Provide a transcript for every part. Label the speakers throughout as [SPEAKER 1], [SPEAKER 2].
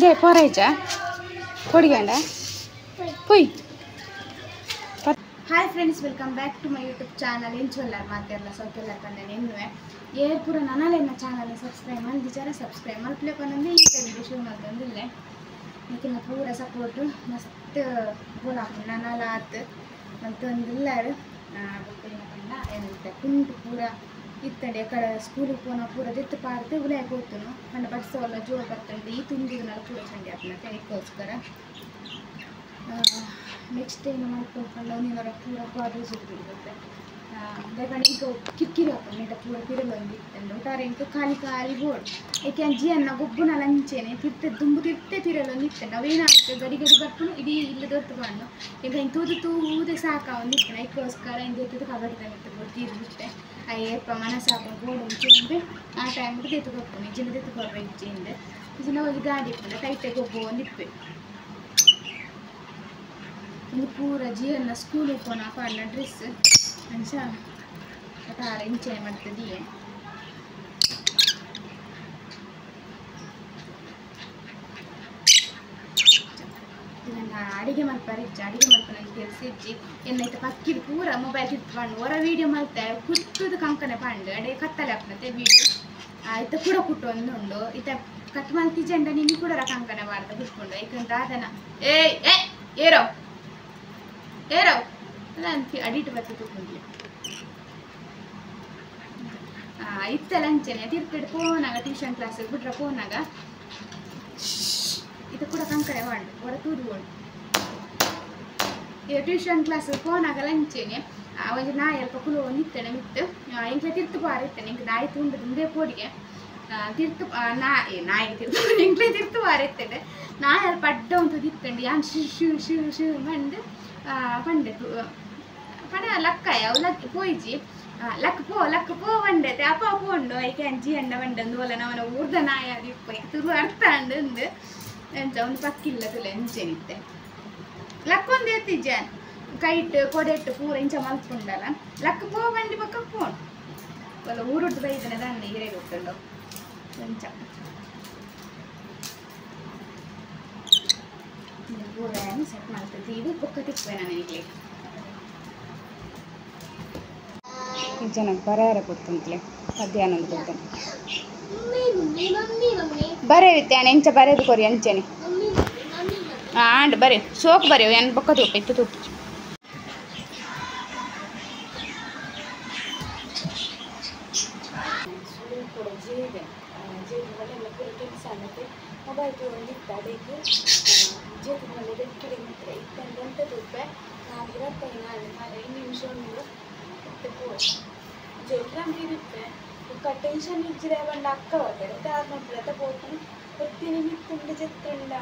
[SPEAKER 1] Jai ಪೋರೈಜ ಕೊಡಿಗಂಡ ಪೊಯ್. Hi friends, welcome back to my YouTube channel. ಎಂಚೊಲ್ಲಾರ್ ಮಾತೆರ್ಲ ಸೌಖ್ಯಲ್ಲಾರ್ ಪಂದನೆ ಎನ್ನುವೆ ಏರ್ ಪೂರ ನನಲ ಎನ್ನ ಚಾನಲ್ ಸಬ್ಸ್ಕ್ರೈಬ್ ಮಲ್ದಿಜಾರ ಸಬ್ಸ್ಕ್ರೈಬ್ ಮಲ್ಪಲೆ ಪಂದಂದು ಈ ವಿಡಿಯೋ ಶುರು ಮಲ್ತೊಂದಿಲ್ಲೆ. ನಿಕ್ಕಿನ ಪೂರ ಸಪೋರ್ಟು ಮಸ್ತ್ ಬೋಡಾಪುಂಡು ನನಲ ಆತ್ ಮಲ್ತೊಂದಿಲ್ಲಾರ್. ಬೊಕ್ಕ ಪಂಡ ಎಂತ ಕುಂಟು ಪೂರ ಇತ್ತಂಡೆ ಕಡೆ ಸ್ಕೂಲಿಗೆ ಪೋನ ಪೂರ ದೆತ್ತು ಪಾಡ್ದು ಉಲಾಯ ಪೋತುನು ಪಂಡ ಬರ್ಸವಲ್ಲ ಜೋರು ಬರ್ತಂಡು ಈ ತುಂಬಿದನೆಲ್ಲ ಪೂರ ಚಂಡಿ ಆಪುನತೆ ಅದಕ್ಕೋಸ್ಕರ. ನೆಕ್ಸ್ಟ್ ಏನು ಮಾಡ್ಕೊಂಡು ಒಂದಿನ ಪೂರ ಕಾಲೇಜ್ ಬಿಡುತ್ತೆ ದಾಯೆಪಂಡ ಇಂಕ ಕಿರಿಕಿರಿ ಆಪುಂಡು ನೆಟ ಪೂರ ಪಿರಲೊಂದು ಇತ್ತಂಡು ಒಟ್ಟಾರೆ ಇಂಕ ಖಾಲಿ ಖಾಲಿ ಬೋರ್ಡ್ ಏಕೆ ಜಿಯನ್ನ ಗೊಬ್ಬುನ ಲಂಚೆನೆ ತಿರ್ತೆ ದುಂಬು ತಿರ್ತೆ ಪಿರಲೊಂದು ಇತ್ತಂಡು ಅವೇನಾಗುತ್ತೆ ಗಡಿ ಗಡಿ ಬರ್ಪುಂಡು ಇಡೀ ಇಲ್ಲದೊತ್ತು ಬಾಂಡು ಈಗ ಹಿಂಗೆ ತೂದು ತೂದೆ ಸಾಕಾವೊಂದು ಇತ್ತಂಡು ಅದಕ್ಕೋಸ್ಕರ ಹಿಂಗೆ ಎತ್ತದು ಕಬಡ್ಡಿ ಮಿತ್ತು ಬೋರ್ಡ್ ತೀರ್ಬಿಟ್ಟೆ ಆ ಏಪ ಮನಸ್ಸಾಕೊಂಡು ಬೋರ್ಡ್ ಉಂಚೆ ಆ ಟೈಮ್ ದೆತ್ತು ಕೊರ್ಪುಂಡು ಇಜ್ಜಿನ ದೆತ್ತು ಕೊರ್ಪು ಇಜ್ಜಿಂದ ಇಜ್ಜಿನ ಒಂಜಿ ಗಾಡಿ ಇಪ್ಪುಂಡು ಟೈಟೆ ಗೊಬ್ಬು ಒಂದು ಇಪ್ಪೆ. ಒಂದು ಪೂರ ಜಿಯನ್ನ ಸ್ಕೂಲಿಗೆ ಪೋನ ಪಾಡಿನ ಡ್ರೆಸ್ ಅಂಚ ಒಟ್ಟಾರೆ ಇಂಚನೆ ಮಾಡ್ತದೀಯೆ. ನನ್ನ ಅಡಿಗೆ ಮಲ್ಪರೆ ಇಜ್ಜಿ ಅಡಿಗೆ ಮಲ್ಪನ ಕೆಲಸ ಇಜ್ಜಿ ಎನ್ನೈತೆ ಪಕ್ಕಿದು ಪೂರ ಮೊಬೈಲ್ ತಿರ್ತು ಹೊರ ವೀಡಿಯೋ ಮಲ್ತೆ ಕುಟ್ಟುದು ಕಂಕನೆ ಪಂಡು ಅಡೆ ಕತ್ತಲೆ ಹಾಕ್ನತೆ ವೀಡಿಯೋ ಇತ್ತ ಕೂಡ ಕುಟ್ಟು ಒಂದು ಉಂಡು ಇತ್ತ ಕಟ್ ಮಲ್ತಿ ಜಂಡ ನಿನ್ನೆ ಕೂಡ ಕಂಕನೆ ಬಾರ್ದ ಕುಟ್ಕೊಂಡು ಏಕಂತ ಅದನ್ನ ಏಯ್ ಏ ಏರೋ ಏರೋ ಅಲ್ಲ ಅಂತ ಅಡಿಟ್ ಬರ್ತದೆ ತೂಕೊಂಡ್ಲಿ ಇತ್ತಲ್ಲ ಅಂಚೆನೆ ತಿರ್ತಿಡ್ ಪೋನಾಗ ಟ್ಯೂಷನ್ ಕ್ಲಾಸ್ ಬಿಟ್ರೆ ಪೋನಾಗ ಇದು ಕೂಡ ಕಂಕಣೆ ವಾಂಡು ಹೊರ ತೂದು ಉಂಡು. ಈಗ ಟ್ಯೂಷನ್ ಕ್ಲಾಸ್ ಪೋನಾಗ ಲಂಚೆನೆ ಒಂಜಿ ನಾಯಿ ಅಲ್ಪ ಕುಲು ನಿತ್ತಣೆ ಮಿತ್ತು ಎಂಕ್ಲೆ ತಿರ್ತು ಬಾರ ಇತ್ತೇನೆ ಎಂಕ್ ನಾಯಿ ತುಂಡು ತುಂಬೆ ಪೋಡಿಗೆ ತಿರ್ತು ನಾಯಿ ನಾಯಿಗೆ ತಿರ್ತು ಎಂಕ್ಲೆ ತಿರ್ತು ಬಾರ ಇತ್ತೇನೆ ನಾಯಿ ಅಲ್ಪ ಅಡ್ಡ ಉಂಟು ತಿತ್ತಂಡು ಯಾನ್ ಶು ಶು ಶು ಶು ಮಂಡು ಪಂಡೆ ಪಡ ಲಕ್ಕಾಯ ಅವು ಲಕ್ಕಿ ಪೋಯಿಜಿ ಲಕ್ ಪೋ ಲಕ್ ಪೋ ಬಂಡತೆ ಅಪ್ಪ ಪೋಂಡು ಐಕೆ ಅಂಜಿ ಅಣ್ಣ ಬಂಡಂದು ಒಲ್ಲ ನವನ ಊರ್ದ ನಾಯಿ ಅದು ಇಪ್ಪ ತುರು ಅರ್ಥ ಅಂಡು ಅಂದು ಎಂಚ ಒಂದು ಪಕ್ಕಿಲ್ಲ ತುಲೆ ಎಂಚೆನಿತ್ತೆ ಲಕ್ಕೊಂದು ಎತ್ತಿಜ್ಜಾನ್ ಕೈಟ್ ಕೊಡೆಟ್ಟು ಪೂರ ಇಂಚ ಮಲ್ಪುಂಡಲ್ಲ ಲಕ್ ಪೋ ಬಂಡಿ ಪಕ್ಕ ಪೋಂಡು ಒಲ್ಲ ಊರುಡ್ದು ಬೈದನೆ ದಾನ್ನ ಹಿರೇ ಗೊತ್ತುಂಡು ಎಂಚ ಪೂರ ಸೆಟ್ ಮಾಡ್ತದೆ ಇದು ಬೊಕ್ಕ ತಿಪ್ಪೆ ನಾನು ಈಗಲೇ ಈ ಜನಕ್ಕೆ ಬರೆಯಾರ ಕೊಡ್ತಂತಲೆ ಮಧ್ಯಾಹ್ನ ಕೊಡ್ತಾನೆ ಬರೆಯುತ್ತೆ ನಾನು ಎಂಚ ಬರೆದು ಕೊರಿ ಅಂಚೆನೆ ಆಂಡ್ ಬರೆ ಸೋಕ್ ಬರೆಯು ಏನು ಬೊಕ್ಕ ತೂಪ ಇತ್ತು ತೂಪು ಕೂಡ ಜೀದೆ ಜೀದೆ ಒಳ್ಳೆ ಪೂರ ಕೆಲಸ ಅನ್ನತ್ತೆ ಮೊಬೈಲ್ ತೊಗೊಂಡಿತ್ತು ಅದಕ್ಕೆ ಜೇತು ಮನೆ ಬೆಕ್ಕಿಡಿ ಮಾತ್ರ ಇತ್ತಂದು ಗಂಟೆ ತೂಪೆ ನಾನು ಇರತ್ತೈದು ನಾನು 5 ನಿಮಿಷ ಉಂಡು ಜೊತೆ ಬೊಕ್ಕ ಟೆನ್ಷನ್ ಇಜ್ಜಿರೆ ಬಂಡ ಅಕ್ಕ ಬರ್ತಾರೆ ತಾರ್ ಮಲ್ಪುಲತ್ತ ಪೋತುಂಡು ಒತ್ತಿನ ಮಿತ್ತುಂಡು ಜೆತ್ತುಂಡ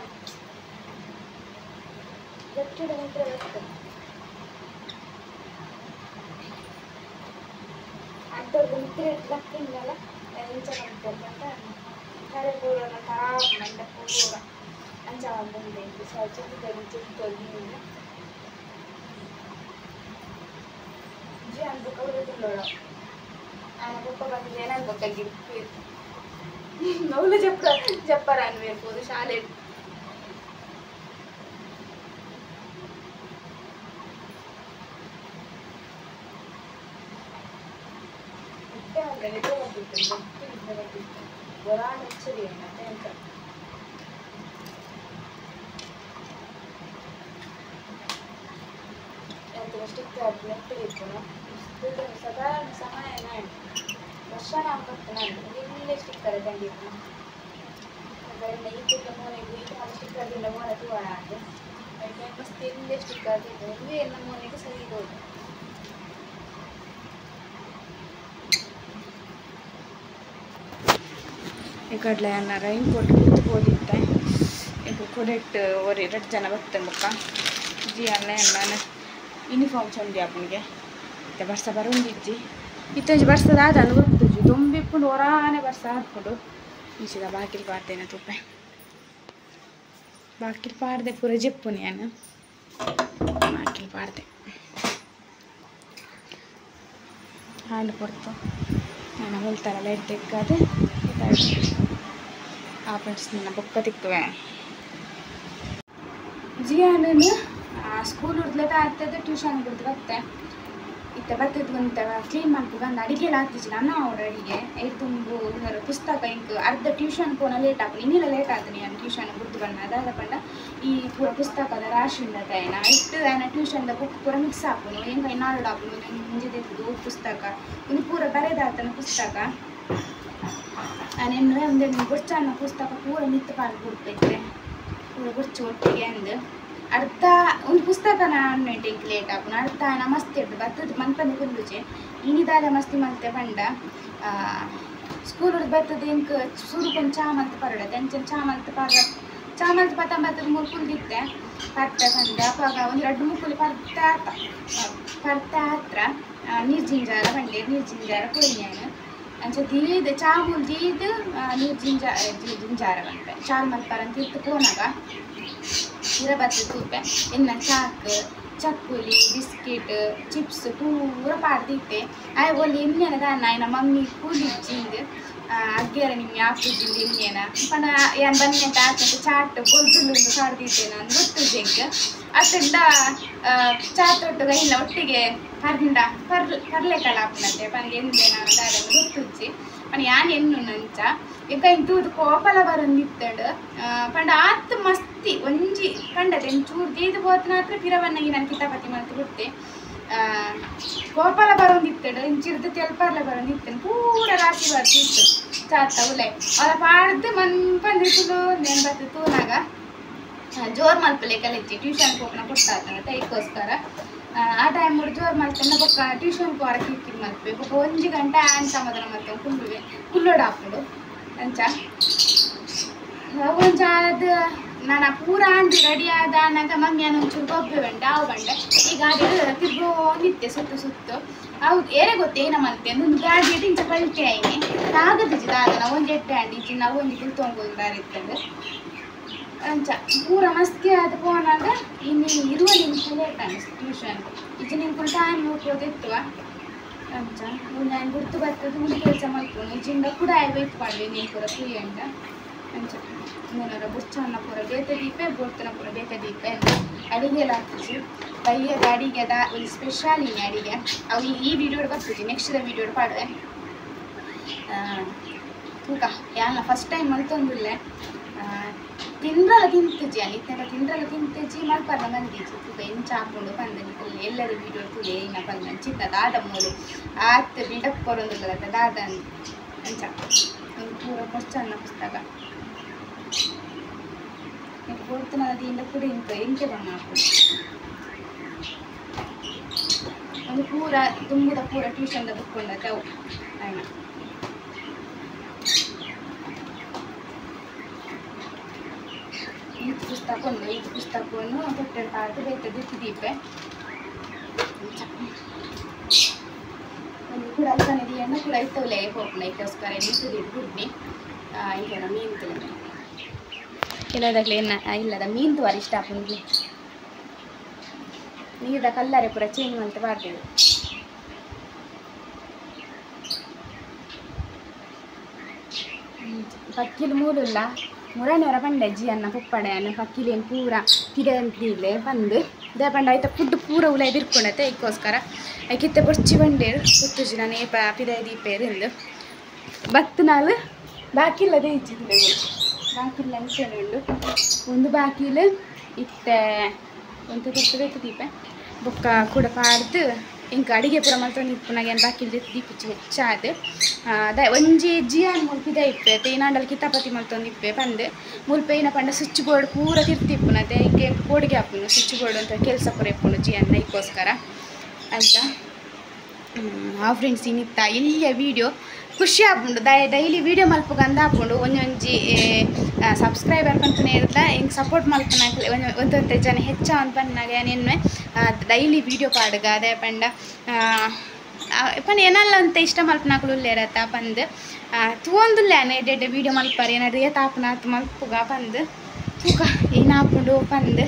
[SPEAKER 1] ಜೆಟ್ಟುಡ ಮಾತ್ರ ಬರ್ತದೆ ಅಡ್ಡೊರ್ದು ಮಿತ್ರ ಲಕ್ಕುಂಡಲ ಎಂಚ ಮಲ್ಪೊಡು ಪಂಡ ತರೆ ಪೂರ ತಾಪ್ ಮಂಡ ಪೂರ ಅಂಚ ಒಂದುಂಡು ಎಂಕ್ ಜೆತ್ತುದ ಜೆತ್ತೊಂದು ಜಿ ಅನ್ಬೊಕ್ಕ ಉರುತುಳ್ಳೋಳು ఆయన బొక్క ಬಂದು ಏನಾಗ ಬೊಕ್ಕ ಗಿರ್ಪು ನೌಲು ಜಪ್ಪ ಜಪ್ಪರ ಅನ್ವೇರ್ಬೋದು ಶಾಲೆ ಸ್ಟಿಕ್ ನೆಟ್ಟಿಗೆ ಸಾಧಾರಣ ಸಮಯ ನಾನು ವರ್ಷ ನಾನು ಬರ್ತಾನೆ ಇಲ್ಲೇ ಸ್ಟಿಕ್ಕರ್ ತಂದಿದ್ದು ಈ ಕೂಡಲೇ ಮೋನೆಗೆ ಈ ಸ್ಟಿಕ್ಕರ್ದಿಂದ ಮೋನೆ ತೂವಣ ಅದು ಮಸ್ತ್ ಇಲ್ಲೇ ಸ್ಟಿಕ್ಕರ್ ತಿಂದು ಇವೇ ಎಲ್ಲ ಮೋನೆಗೆ ಸರಿ ಹೋದು. ಈ ಕಡಲೆ ಅನ್ನ ರೈನ್ ಕೋಟ್ ಕುತ್ತು ಹೋದಿತ್ತೆ ಈಗ ಕೊಡೆಟ್ ಒರಿ 2 ಜನ ಬರ್ತೇನೆ ಬೊಕ್ಕ ಜಿ ಅನ್ನ ಅನ್ನ ಯೂನಿಫಾರ್ಮ್ ಚಂಡಿ ಆಪುನಿಗೆ ಇತ್ತೆ ಬರ್ಸ ಬರೋಂದಿಜ್ಜಿ ಇತ್ತೊಂಜಿ ಬರ್ಸದ ಆದ ಗೊತ್ತುಜ್ಜಿ ದೊಂಬಿಪ್ಪುಂಡು ಹೊರಾನೆ ಬರ್ಸ ಹಾಕ್ಬಿಡು ಇಂಚಿದ ಬಾಕಿಲ್ ಪಾಡ್ದೇನೆ ತುಪ್ಪೆ ಬಾಕಿಲ್ ಪಾಡ್ದೆ ಪೂರ ಜೆಪ್ಪುನಿ ನಾನು ಬಾಕಿಲ್ ಪಾಡ್ದೆ ಹಾಲು ಕೊಡ್ತು ನಾನು ಹೊಲ್ತಾರ ಲೈಟ್ ತೆಗ್ಗಾದೆ ಆ ಫ್ರೆಂಡ್ಸ್ ನನ್ನ ಬೊಕ್ಕ ತಿಕ್ಕುವೆ. ಜಿಯಾನನು ಸ್ಕೂಲ್ ಹುಡ್ದಲೇ ಆಗ್ತದೆ ಟ್ಯೂಷನ್ ಹುಡ್ದು ಬತ್ತೆ ಇತ್ತ ಬತ್ತದ ಒಂತ ಕ್ಲೀನ್ ಮಲ್ಪುಗ ಅಂದ್ ಅಡಿಗೆ ಆತಿಜಿ ನನ್ನ ಅವ್ರ ಅಡಿಗೆ ಐದು ತುಂಬು ಪುಸ್ತಕ ಇಂಕ್ ಅರ್ಧ ಟ್ಯೂಷನ್ ಪೋನ ಲೇಟ್ ಆಪುಂಡು ಇನ್ನಿಲ್ಲ ಲೇಟ್ ಆತನಿ ನಾನು ಟ್ಯೂಷನ್ ಬುಡ್ದು ಬಣ್ಣ ಅದಾದ ಪಂಡ ಈ ಪೂರ ಪುಸ್ತಕದ ರಾಶಿ ಉಂಡತ ಏನ ಇಟ್ಟು ಆಯ್ನ ಟ್ಯೂಷನ್ದ ಬುಕ್ ಪೂರ ಮಿಕ್ಸ್ ಆಪುನು ಹೆಂಗ ನಾಡು ಆಪುನು ಮುಂಜಿದಿತ್ತು ಪುಸ್ತಕ ಒಂದು ಪೂರ ಬರೆದಾತನ ಪುಸ್ತಕ ನೆನ್ನೆ ಒಂದೇ ಬೊಚ್ಚನ್ನ ಪುಸ್ತಕ ಪೂರ ಮಿತ್ತು ಪಾಲು ಕೊಡ್ತೈತೆ ಪೂರ ಬೊಚ್ಚು ಒಟ್ಟಿಗೆ ಅಂದು ಅರ್ಧ ಒಂದು ಪುಸ್ತಕ ನಾನು ಇಂಕ್ ಲೇಟ್ ಆಪುನು ಅರ್ಧ ಮಸ್ತಿ ಇಟ್ಟು ಬತ್ತದ ಮನ್ಪಂದು ಕುಲ್ಲುಜೆ ಇನಿದಾಲ ಮಸ್ತಿ ಮಲ್ತೆ ಪಂಡ ಸ್ಕೂಲ್ ಬತ್ತದ ಇಂಕ್ ಸುರು ಕೊಂಚ ಚಾ ಮಲ್ತ್ ಪರಡತೆ ಅಂಚೆ ಚಾ ಮಲ್ತ್ ಪರ ಚಾ ಮಲ್ತ್ ಪತ್ತಂಬತ್ತದ ಮೂರು ಕುಲ್ದಿತ್ತೆ ಪರ್ತೆ ಪಂಡ ಅವಾಗ ಒಂದು ಎರಡು ಮುಕ್ಕುಲಿ ಪರ್ತೆ ಆತ ಪರ್ತೆ ಹತ್ರ ನೀರು ಜಿಂಜಾರ ಬಂಡೆ ನೀರು ಜಿಂಜಾರ ಕೊಯ್ಯಾನು ಅಂಚೆ ದೀದ್ ಚಾ ಮೂಲ್ ದೀದ್ ನೀರು ಜಿಂಜಾರ ಬಂತೆ ಚಾಲ್ ಮಲ್ಪಾರಂತ ಇತ್ತು ಪೋನಾಗ ಇರ ಬತ್ತು ತೂಪೆ ಎನ್ನ ಚಾಕ್ ಚಕ್ಕುಲಿ ಬಿಸ್ಕೆಟ್ ಚಿಪ್ಸ್ ಪೂರ ಪಾಡ್ದಿತ್ತೆ ಆಯ್ ಒಲ್ಲಿ ಎಣ್ಣೆನ ದಾನ ಆಯ್ನ ಮಮ್ಮಿ ಕೂಲಿಚ್ಚಿಂದು ಅಗ್ಗೇರ ನಿಮ್ಗೆ ಆಪುಜಿಂದು ಎಣ್ಣೆನ ಪಂಡ ಯಾನ್ ಬನ್ನೆ ಆತಂತ ಚಾಟ್ ಬೊಲ್ದುಂಡು ಪಾಡ್ದಿತ್ತೆ ನಾನು ಗೊತ್ತು ಜೆಂಕ್ ಅತ್ತಂಡ ಚಾಟ್ ಒಟ್ಟುಗ ಇಲ್ಲ ಒಟ್ಟಿಗೆ ಪರ್ಂಡ ಪರ್ಲೆ ಕಳ ಆಪುನತೆ ಪಂದ್ ಎಂದೇನ ದಾದ ಗೊತ್ತುಜ್ಜಿ ಪಂಡ ಯಾನ್ ಎನ್ನು ನಂಚ ಇಕ್ಕ ಇಂತೂದು ಕೋಪಲ ಬರೊಂದಿತ್ತಡು ಪಂಡ ಆತ್ ಮಸ್ತಿ ಒಂಜಿ ಪಂಡತೆ ಚೂರು ದೀದು ಪೋತನಾತ್ರ ಪಿರವನ್ನಾಗಿ ನಾನು ಕಿತಾಪತಿ ಮಲ್ತು ಬಿಡ್ತೆ ಕೋಪಲ ಬರೊಂದಿತ್ತಡು ಇಂಚಿರ್ದು ತೆಲ್ಪರ್ಲೆ ಬರೊಂದಿತ್ತನು ಪೂರ ರಾಶಿ ಬರ್ತಿತ್ತು ಚಾತ ಉಲೆ ಅವಳ ಪಾಡ್ದು ಮನ್ಪಂದಿತ್ತು ನೇನು ಬತ್ತು ತೂನಾಗ ಜೋರು ಮಲ್ಪಲೆ ಕಲಿಚ್ಚಿ ಟ್ಯೂಷನ್ ಹೋಗೋಣ ಕೊಡ್ತಾ ಅದಕ್ಕೋಸ್ಕರ ಆ ಟೈಮ್ ಜೋರು ಮಲ್ತನ್ನ ಬೊಕ್ಕ ಟ್ಯೂಷನ್ ಪೋರ ಕಿಕ್ಕಿದ್ ಮಲ್ಪೆ ಬೊಕ್ಕ ಒಂಜಿ ಗಂಟೆ ಆನ್ ಸಮಾಧಾನ ಮಲ್ತ ಕುಲ್ಲುವೆ ಕುಲ್ಲೋಡು ಹಾಕೊಂಡು ಅಂಚ ಒಂಜ ಅದು ನಾನು ಪೂರ ಅಂದು ರೆಡಿ ಆದ ಆನಾಗ ಮಮ್ಮಿ ನಾನು ಒಂಚೂರು ಗೊಬ್ಬೆ ಬಂಡೆ ಆವು ಬಂಡೆ ಈಗ ಅದು ತಿರ್ಗೋ ನಿತ್ಯ ಸುತ್ತು ಸುತ್ತು ಹೌದು ಏನೇ ಗೊತ್ತೇನ ಮಲ್ತೆ ಒಂದು ಗಾಡಿ ಇಂಚ ಪಲ್ಟೆ ಆಯ್ನೆ ತಾಗದಿಜ್ಜಿ ದಾದ ನಾವು ಒಂಜಿ ಎಟ್ಟೆ ಅಂಡಿ ಇಜ್ಜಿ ನಾವು ಒಂಜಿ ಕುಲ್ತೊಂದು ದಾರಿತ್ತಂದು ಅಂಚ ಪೂರ ಮಸ್ತಿ ಆದ ಪೋನಾಗ ಇನ್ನು 20 ನಿಮಿಷ ಲೇಟ್ ಅನಿಸ್ತು ಟ್ಯೂಷನ್ ಇಜ್ಜಿ ನಿಂಕೊಂಡು ಟೈಮ್ ಹೋಗ್ಬೋದಿತ್ತು ಅಂಚ ನಾನು ಗುರ್ತು ಬರ್ತದೆ ಮುಂದೆ ಕೆಲಸ ಮಲ್ಕೊಂಡು ಇಜ್ಜಿಂದ ಕೂಡ ವೆಯ್ಟ್ ಮಾಡುವೆ ನೀನು ಪೂರ ಕುಯ್ಯಂಡ ಅಂಚ ಇನ್ನೇನಾರ ಬುರ್ಚನ್ನ ಪೂರ ಬೇತೆ ದೀಪೆ ಬೊರ್ತನ ಪೂರ ಬೇತೆ ದೀಪೆ ಅಡಿಗೆ ಎಲ್ಲ ಆಗ್ತದೆ ಬಯ್ಯದ ಅಡಿಗೆದ ಒಂದು ಸ್ಪೆಷಲ್ ಇನ್ನು ಅಡಿಗೆ ಅವು ಈ ವಿಡಿಯೋ ಬರ್ತದೆ ನೆಕ್ಸ್ಟ್ ವಿಡಿಯೋ ಪಾಡುವೆ ತೂಕ ಯಾನ ಫಸ್ಟ್ ಟೈಮ್ ಮಲ್ತೊಂದಿಲ್ಲ ತಿಂದ್ರಲ್ಲ ತಿಂತಜಿ ಅಲ್ಲಿ ಇತ್ತೆಲ್ಲ ತಿಂದ್ರಲ್ಲ ತಿಂತಜಿ ಮಲ್ಪರ್ಲ ಬಂದಿಜ್ಜಿ ತೂಕ ಎಂಚ ಹಾಕೊಂಡು ಬಂದ ಎಲ್ಲರ ವಿಡಿಯೋ ತುಲೆ ಇನ್ನ ಬಂದ ಚಿತ್ತ ದಾದ ಮೂಲು ಆತ್ ಬಿಲ್ಡಪ್ ಕೊರೊಂದುಲ್ಲ ದಾದ ಅಂಚ ಒಂದು ಪೂರ ಕೊರ್ಚನ್ನ ಪುಸ್ತಕ ಕೊಡ್ತನದಿಂದ ಕೂಡ ಇಂಕ ಎಂಕೆ ಬಂಗ ಹಾಕೊಂಡು ಒಂದು ಪೂರ ತುಂಬುದ ಪೂರ ಟ್ಯೂಷನ್ದ ಬುಕ್ ಉಂಡತೆ ಅವು ಆಯ್ನ ಈ ಪುಸ್ತಕ ಉಂಡು ಈ ಪುಸ್ತಕವನ್ನು ತೊಟ್ಟೆ ಪಾಡ್ದು ಬೇತೆ ದೀಪೆ ಒಂದು ಕೂಡ ಅಲ್ಪನೆ ದಿಯನ್ನು ಕೂಡ ಇತ್ತವಲೇ ಹೋಗ್ನ ಇದಕ್ಕೋಸ್ಕರ ನಿಂತು ಗುಡ್ನಿ ಈಗ ಮೀನು ತಿಂದ ಕೆಲವುದಾಗಲೇ ಏನ ಇಲ್ಲದ ಮೀನು ತುವಾರಿ ಇಷ್ಟ ಆಪುಂಡು ನೀರ್ದ ಕಲ್ಲರೆ ಪೂರ ಚೇಂಜ್ ಮಲ್ತ ಪಾಡ್ದೇವು ಪಕ್ಕಿಲು ಮೂಲುಲ್ಲ ಮುರನವರ ಪಂಡೆ ಜಿಯನ್ನ ಪುಪ್ಪಡೆ ಅನ್ನ ಪಕ್ಕಿಲೇನು ಪೂರ ಪಿದಂತಿಲೆ ಬಂದು they ಪಂಡ ಆಯ್ತ ಫುಡ್ ಪೂರ ಉಲೈ ಬಿರ್ಕೊಂಡತೆ ಇದಕ್ಕೋಸ್ಕರ ಐಕಿತ್ತೆ ಬೊರ್ಚಿ ಬಂಡೇರು ಗೊತ್ತುಜಿ ನಾನು ಏಪ ಪಿದಾಯ ದೀಪೇರು ಎಂದು ಬತ್ತು ನಾಲ್ ಬಾಕಿಲ್ಲದೇ ಇಚ್ಚಿದ್ದೆ ಬಾಕಿಲ್ಲ ಅಂಚನೆ ಉಂಡು ಒಂದು ಬಾಕಿಲು ಇತ್ತೆ ಒಂದು ತುತ್ತು ಬೇಕು ದೀಪೆ ಬೊಕ್ಕ ಕೂಡ ಪಾಡ್ದು ಇಂಕ ಅಡಿಗೆ ಪೂರ ಮಲ್ತೊಂದು ಇಪ್ಪುನಾಗ ಏನು ಬಾಕಿಲ್ ದೀಪಿಚ್ಚಿ ಹೆಚ್ಚಾದ the ಒಂಜಿ ಜಿಯಾನ್ ಮುಲ್ಪಿದ ಇಪ್ಪೆ ತೇನಾಂಡಲ್ ಕಿತಾಪತಿ ಮಲ್ತೊಂದು ಇಪ್ಪೆ ಪಂದ್ ಮುಲ್ಪ ಏನ ಪಂಡ ಸ್ವಿಚ್ ಬೋರ್ಡ್ ಪೂರ ತಿರ್ತಿಪ್ಪುನತೆ ಇಕ್ಕೆ ಕೋಡಿಗೆ ಹಾಪುನು ಸ್ವಿಚ್ ಬೋರ್ಡ್ ಅಂತ ಕೆಲಸ ಪೂರ ಇಪ್ಪುನು ಜಿಯಾನ್ ಐಕ್ಕೋಸ್ಕರ ಅಂತ ಆ ಫ್ರೆಂಡ್ಸ್ ಇನ್ನಿತ್ತ ಎಲ್ಲಿಯ ವೀಡಿಯೋ ಖುಷಿ ಆಪುಂಡು ಡೈಲಿ ವೀಡಿಯೋ ಮಲ್ಪುಗ ಅಂದ ಆಪುಂಡು ಒಂಜೊಂಜಿ ಸಬ್ಸ್ಕ್ರೈಬರ್ ಪನ್ಪುನ ಇರ್ಲ ಹಿಂಗೆ ಸಪೋರ್ಟ್ ಮಲ್ಪುನ ಒಂದೊಂದು ಜನ ಹೆಚ್ಚ ಅಂದ್ ಪನ್ನಾಗ ಏನೇನು ಡೈಲಿ ವೀಡಿಯೋ ಪಾಡುಗ ಅದೇ ಪಂಡ ಪಂಡ ಏನಲ್ಲ ಅಂತ ಇಷ್ಟ ಮಲ್ಪನಾಕಲು ಉಲ್ಲೇರತ್ತ ಪಂದ್ ತೂವೊಂದುಲ್ಲೆ ಎಡ್ಡೆ ಎಡ್ಡೆ ವೀಡಿಯೋ ಮಲ್ಪಾರ ಏನಾದ್ರು ಏತಾಪುನ ಆತು ಮಲ್ಪುಗ ಪಂದ್ ತೂಕ ಏನಾಪುಂಡು ಪಂದ್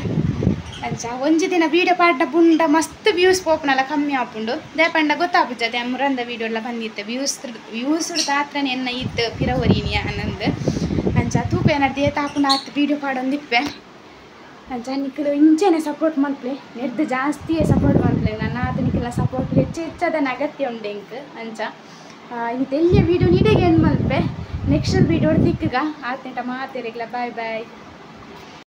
[SPEAKER 1] ಅಂಚ ಒಂಜಿ ದಿನ ವೀಡಿಯೋ ಪಾಡ್ಡ ಬುಂಡ ಮಸ್ತ್ ವ್ಯೂಸ್ ಪೋಪುನಲ ಕಮ್ಮಿ ಆಪುಂಡು they ಪಂಡ ಗೊತ್ತಾಪುಜತೆ ಮುರಂದ ವೀಡಿಯೋ ಎಲ್ಲ ಬಂದಿತ್ತೆ ವ್ಯೂಸ್ ವ್ಯೂಸ್ ತಾತ್ರನೆ ಎನ್ನ ಇತ್ತು ಪಿರವರಿನಿ ಆನಂದ್ ಅಂಚ ತೂಪ ಏನಾದ್ರು ಏತಾಪುಂಡು ಆತು ವೀಡಿಯೋ ಪಾಡೊಂದಿಪ್ಪೆ. ಅಂಚ ನಿಕ್ಕಲು ಇಂಚೆನೆ ಸಪೋರ್ಟ್ ಮಲ್ಪಲೆ ನೆರ್ದು ಜಾಸ್ತಿಯೇ ಸಪೋರ್ಟ್ ಮಲ್ಪಲೆ ನನ್ನ ಆತ ನಿಕ್ಕೆಲ್ಲ ಸಪೋರ್ಟ್ ಹೆಚ್ಚು ಹೆಚ್ಚಾದ ಅಗತ್ಯ ಉಂಡು ಎಂಕ್ ಅಂಚ ಇನಿ ತೆಲ್ಲಿಯ ವೀಡಿಯೋ ನೀಡೆಗೆ ಏನು ಮಲ್ಪೆ ನೆಕ್ಸ್ಟ್ ವೀಡಿಯೋ ತಿಕ್ಕಗ ಆತೇಟ ಮಾತೆರೆಗ್ಲ ಬಾಯ್ ಬಾಯ್.